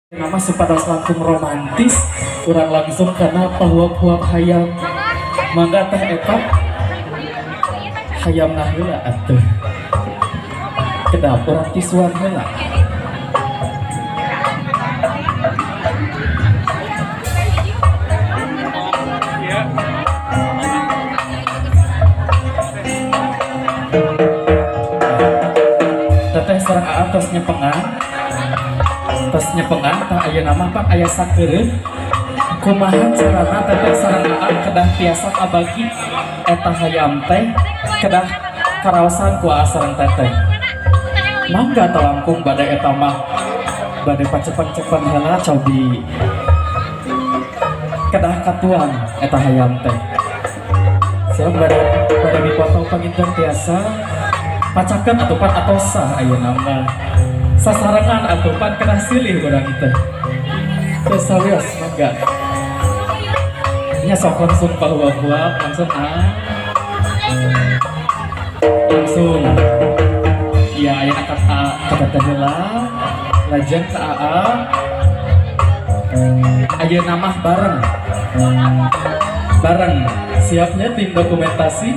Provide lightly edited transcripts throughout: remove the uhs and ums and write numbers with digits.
Nama supados langkung romantis, kurang langsung karena pahuap-huap hayam. Mangga, Teh Eta, hayam heula atuh. Kedap urang tisuan heula. Teteh sareng Aa tos nyepengan, tos nyepengan. Tah, aya nama pan aya sakeureuh. Kumaha carana teteh sareng Aa kedah tiasa kabagi eta hayam teh, kedah karaosan ku Aa sareng teteh. Mangga talangkung bade eta mah bade pacepan-cepan heula, cobi kedah katuang eta hayam teh. Siap, bade bade dipoto panginten tiasa pacakan atuh pan atau sah ayeuna mah sasarengan atuh pan, kedah silih urang teh. Teu sawios, mangga nya, sok langsung pahuap-huap langsung, ah, langsung. Iya, ayeuna ka ka teteh heula, lajeng ka Aa. Ayeuna mah bareng bareng. Siapnya tim dokumentasi?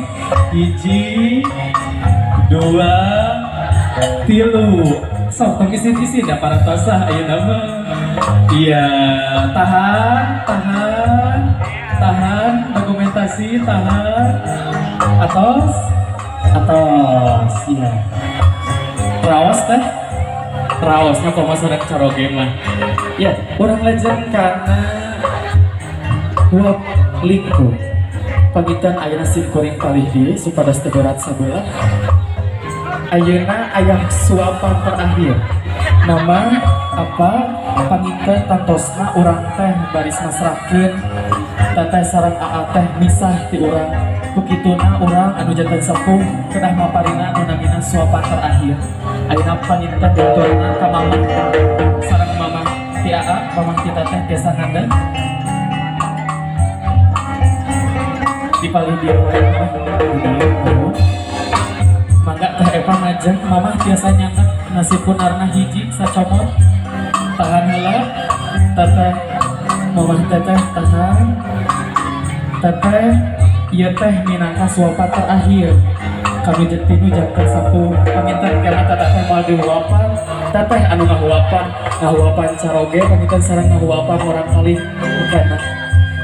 Hiji, dua, tilu. Sok tong isin-isin ya, para tosah ayeuna mah. Iya, tahan, tahan, tahan, dokumentasi, tahan. Atos, atos. Iya, raos teh, raosnya komo sareng caroge mah ya. Urang lajeng kana huap lingkung. Panginten ayeuna sim kuring palih dieu supados teu berat sabelah. Ayeuna aya suapan terakhir, nama apa, panginten tantosna urang teh baris masrahkeun teteh sareng Aa teh misah ti urang. Ku kituna urang anu janten sepuh kedah maparina anu namina suapan terakhir. Ayeuna panginten diaturna ka mamah sareng mamah ti Aa, mamah ti teteh tiasa ngandel di palih dieu wae mah. Di dieu. Mangga, Teh Eva ngajeng. Mamah tiasa nyandak nasi punarna hiji sacomot. Tahan heula, teteh, mamah teteh tahan. Teteh, ieu teh minangka suapan terakhir kami tinu janten sepuh. Panginten kena teteh teh moal dihuapan, teteh anu ngahuapan, ngahuapan caroge panginten sareng ngahuapan murang kali mukana.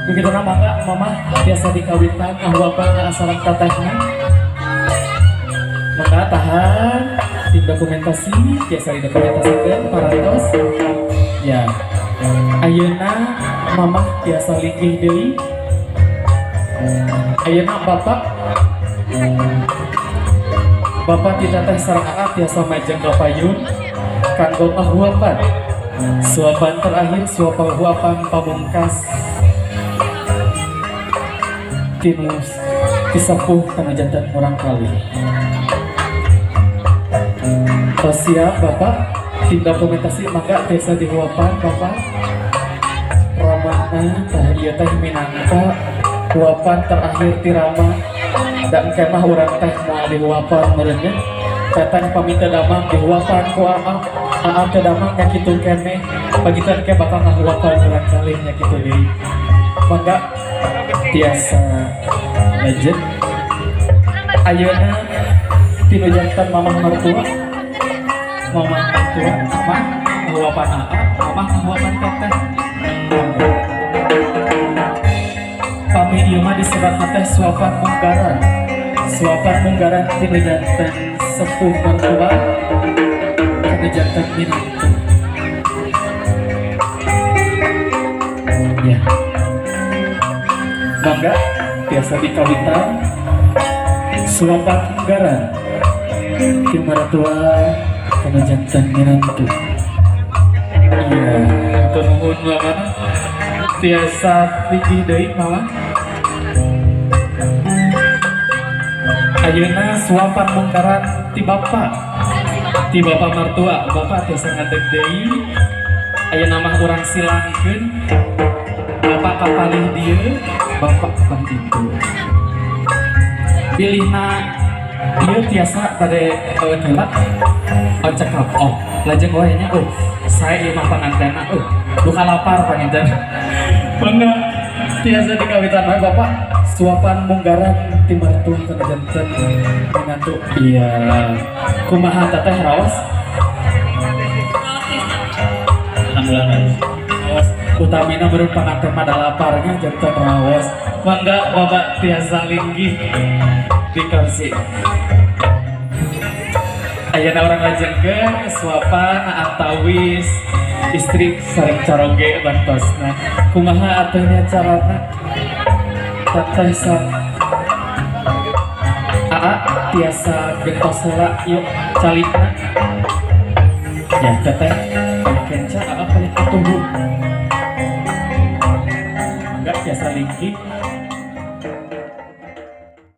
Begitu, mangga mamah biasa dikawitan ngahuapan sareng tetehna. Maka tahan, tim dokumentasi biasa didokumentasikan parantos ya. Ayeuna mamah biasa linggih deui. Ayeuna bapak, bapak ti teteh sareng Aa tiasa majeng ka payun kanggo ngahuapan suapan terakhir, suapan huapan pamungkas tinu ti sepuh kana janten murang kali. Tos siap, Bapak tim dokumentasi? Mangga tiasa dihuapan, Bapak Ramana. Tah, ieu teh minangka huapan terakhir ti Rama dan kemah urang teh moal dihuapan meureun nya. Teteh pamit teu damang dihuapan ku Aa, Aa teu damang nya kitu keneh. Pagitan ke bakal ngahuapan murang kali nya kitu deui. Mangga tiasa lanjut. Ayeuna tinu janten mamah mertua, mamah mertua, mamah ngahuapan Aa, mamah ngahuapan teteh. Mangga. Pami ieu mah disebatna teh suapan munggaran, suapan munggaran tinu janten sepuh mertua kana janten minantu ya. Mangga tiasa dikawitan suapan munggaran ti mertua kana janten minantu. Iya, hatur nuhun, Mama. Tiasa linggih deui, Mama. Ayeuna suapan munggaran ti bapak, ti bapak mertua. Bapak tiasa ngadeg deui. Ayeuna mah urang silangkeun, bapak kapalih dieu, bapak kapalih ditu. Pilihna ieu tiasa bade heula. Oh, cekap. Oh, lajeng wae nya. Oh, Saya ieu mah pangantena duka lapar panginten. Mangga tiasa dikawitan wae, Bapak, suapan munggaran ti mertua kana janten minantu. Iya. Kumaha, Teteh, raos? Alhamdulillah. Raos. Utamina meureun panganten mah da laparnya janten raos. Mangga Bapak tiasa linggih di kursi. Ayeuna urang lajengkeun suapan antawis istri sareng caroge bantosna. Kumaha atuh nya carana? Teteh sareng Aa tiasa gentos heula, yuk calikna. Ya, Teteh paling kenca, Aa paling atuh. Mangga tiasa linggih.